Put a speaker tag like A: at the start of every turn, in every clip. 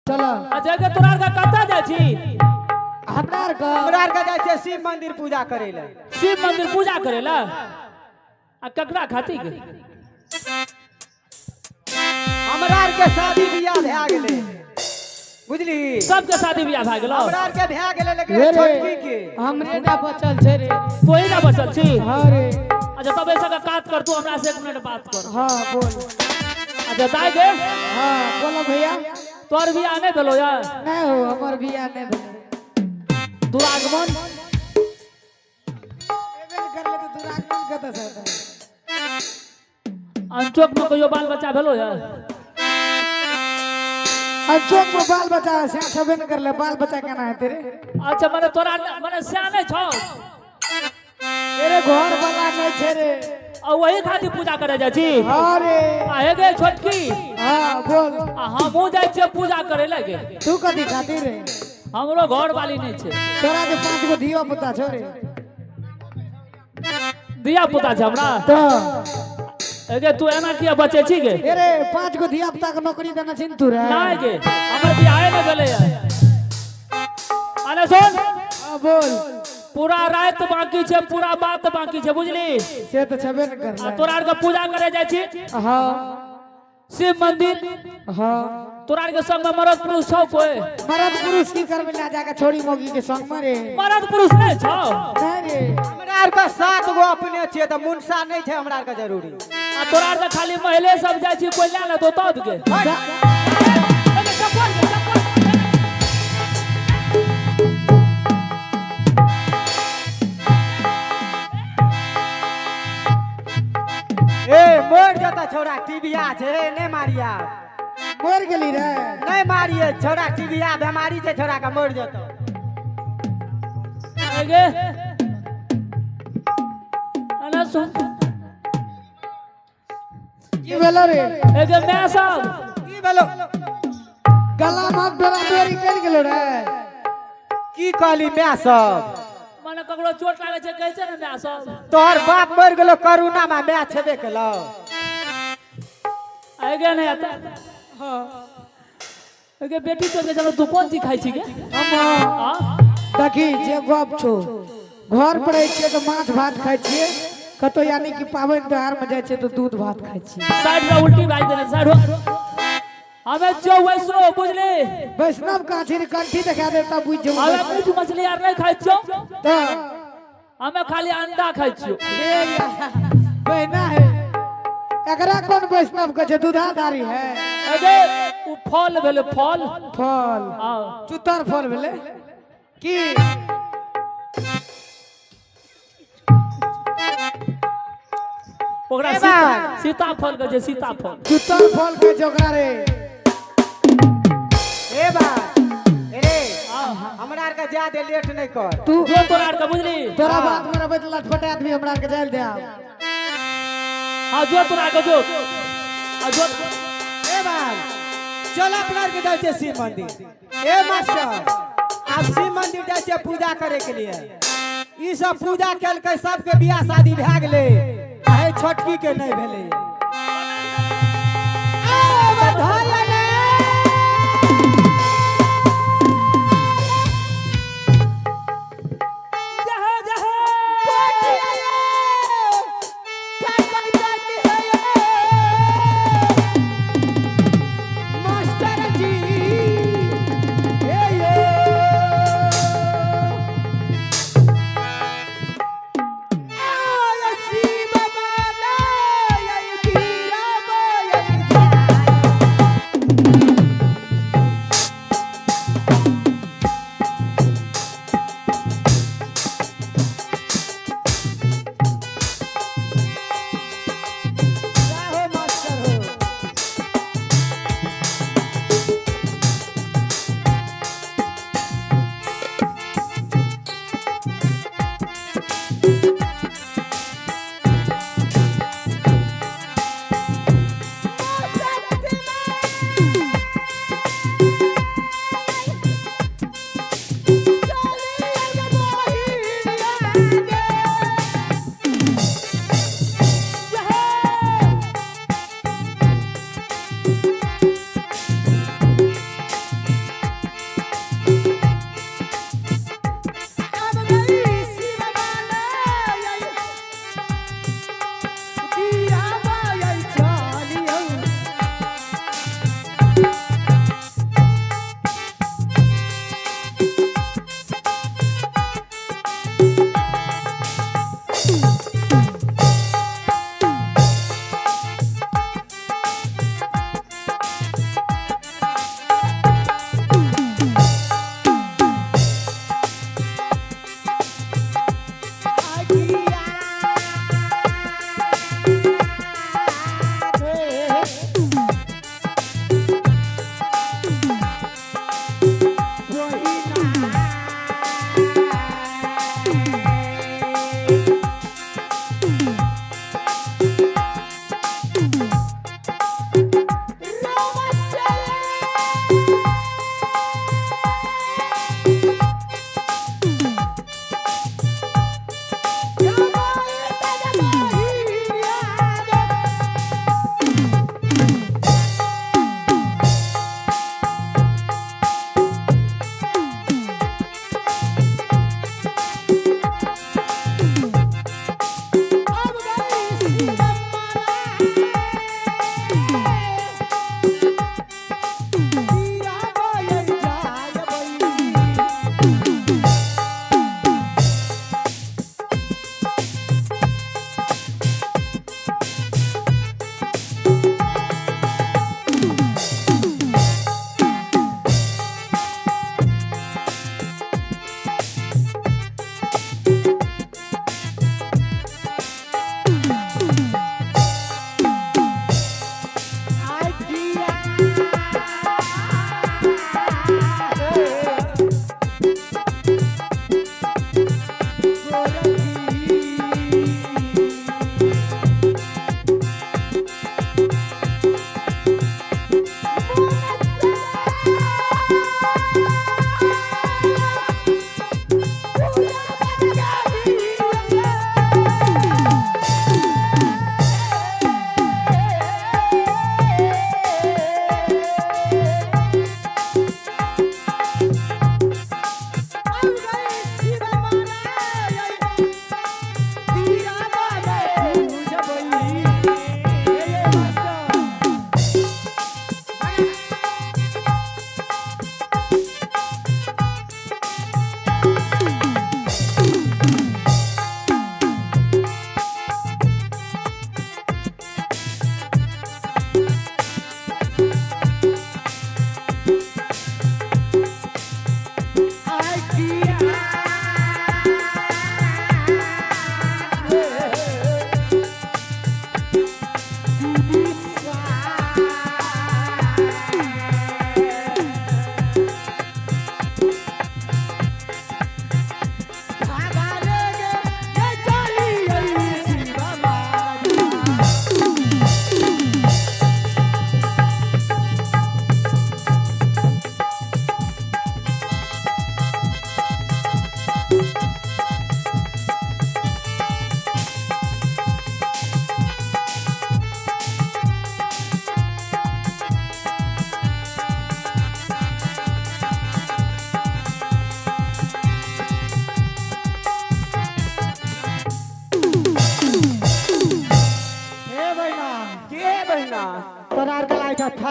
A: चल।
B: अच्छा के तोरा आर के कतऽ जाइ छी?
A: हमरा आर के,
C: हमरा आर के जाइ छियै शिव मंदिर पूजा करे लए।
B: शिव मंदिर पूजा करे ला? आ ककरा खातिर के?
C: हमरा आर के शादी बियाह भए गेलै, बुझली?
B: सबके शादी बियाह भए गेलो?
C: हमरा आर के भए गेलै, लेकिन
A: रे रे,
C: छोटकी के
A: हमरे ना बचल छै रे।
B: तोही ना बचल छी?
A: हाँ रे।
B: अच्छा, तब ऐसा का कात कर, तू हमरा से 1 मिनट बात कर।
A: हाँ बोल।
B: अच्छा दाई गे।
A: हाँ बोलो भैया।
B: तोहर बियाह नहीं भेलो यार?
A: नहीं हो, हमर बियाह नहीं भेलो।
B: दुरागमन
A: एबे कर ले तो दुरागमन कतऽ से हेतै?
B: अनचोक में कहियो बाल बच्चा भेलो यार?
A: अनचोक में बाल बच्चा से छबे न करले, बाल बच्चा केना हेतै रे?
B: अच्छा माने तोरा माने स्या नहीं छौ?
A: तेरे घर वाला नहीं छै रे।
B: आ वही खातिर पूजा करे जाइ छी?
A: हाँ रे।
B: आ हे गे छोटकी।
A: हाँ बोल।
B: आ हमहूँ जाइ छियै पूजा करे लगे।
A: तू कथी खातिर रे?
B: हमरो घर वाली नहीं छै।
A: तोरा जे 5 गो धिया पुता छौ रे।
B: धिया पुता छै हमरा?
A: तो
B: एगे तू एना किया बचे छी गे?
A: अरे 5 गो धिया पुता के नौकरी देना छिन तू रे?
B: नहीं गे, हमर बियाहे नहीं भेलै यार। अरे सुन।
A: हाँ बोल।
B: पूरा रात बाकी छे, पूरा बात बाकी छे, बुझली?
A: से तो छबे न करले।
B: आ तोरा आर के पूजा करे जाइ छी?
A: हाँ।
B: शिव मंदिर?
A: हाँ।
B: तोरा आर के संग में मरद पुरुष छौ कोई?
A: मरद पुरुष की करबे ला जाके छोड़ी मोगी के संग में रे?
B: मरद पुरुष नहीं छौ?
A: नहीं रे।
C: हमरा आर के 7 गो अपने छियै तऽ मुनसा नहीं छै हमरा आर के जरूरी।
B: आ तोरा आर के खाली महिले सब जाइ छी, कोई ला लेतो तब के।
C: ए मर जता छौड़ा, टीबिया छै, नहीं मारिया।
A: मर गेली रे?
C: नहीं मारिए छौड़ा, टीबिया बीमारी छै छौड़ा के, मर जतो।
B: आगे अना सुन।
A: की भेलो रे?
B: एगे मैं सब
C: की भेलो?
A: गला में डोरा डोरी कर गेलो रे।
C: की कहली मैं सब?
B: माने ककरो चोट लागे छै कहै छै ने मैं सब।
C: तोहर बाप मर गेलो करुणा में, मैं छेबे केलो।
B: आगे नहीं आता।
A: हां
B: एगे बेटी तो के चलो तू कोन चीज खाइ छी गे?
A: हम
B: हां
A: देखी जे गप छौ, घर पर रहै छियै तऽ माछ भात खाइ छियै, कतौ यानी कि पाबनि त्योहार में जाइ छियै तऽ दूध भात खाइ छियै।
B: साइड में उल्टी भाई देने साइड हो। हमें जो वैष्णव बुझली?
A: वैष्णव कहाँ छी रे? कंठी देखा दे तब बुझ जेबौ।
B: हमें मीट मछली आर नहीं खाइ छियौ।
A: तऽ
B: हमें खाली अंडा खाइ छियौ।
A: रे यार, बहिना है, एकरा कोन वैष्णव कहै छै? दूधाधारी है।
B: एगे उ फल भेलै, फल।
A: फल?
B: हाँ।
A: चुतर फल भेलै की?
B: ओकरा
C: ए बा।
B: सीता फल कहै छै, सीता फल।
A: चुतर फल कहै छै ओकरा रे।
C: ए बा, रे हमरा आर के ज्यादा लेट नहीं कर।
A: तू
B: जो तोरा आर के बुझली?
A: तोरा बात में रहबै तऽ लटपटे आदमी हमरा आर के जायल दे आब।
B: हाँ जो तोरा के जो। हाँ जो।
C: ए बा, चल अपना आर के जाइ छियै शिव मंदिर। ए मास्टर, आब शिव मंदिर जाइ छियै पूजा करे के लिए। ई सब पूजा केलकै, सबके बियाह शादी भए गेलै, आ हे छोटकी के नहीं भेलै। ए बधाई।
B: जय जय।
C: मास्टर जी हे यो आय शिव बाबा।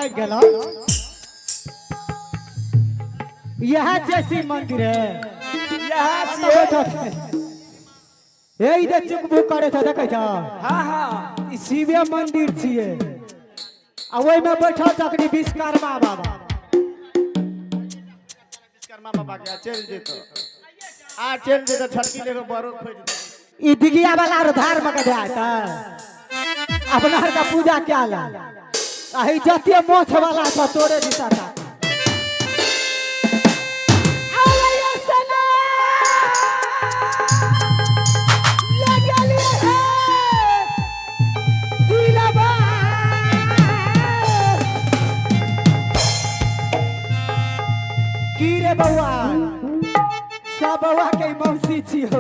C: भागि गेल। यह छै शिव मंदिर है।
D: यह छियै।
C: हे ई जे चुकभुक करे छ, देखै छ?
D: हाँ हाँ।
C: ई शिवे मंदिर छियै आ ओहिमे बैठल छखनी विश्वकर्मा बाबा।
D: विश्वकर्मा बाबा के आ चलि जेतो, आ चलि जेतो, छोटकी लेके बरो खोजि देतौ।
C: ई दिगिया वाला आरो धार में के जात अपना आर का पूजा क्या ला आ ई जतिये मोछ वाला छ तोरे दिशा था। की रे बौआ, सब बौआ के मौसी छियो।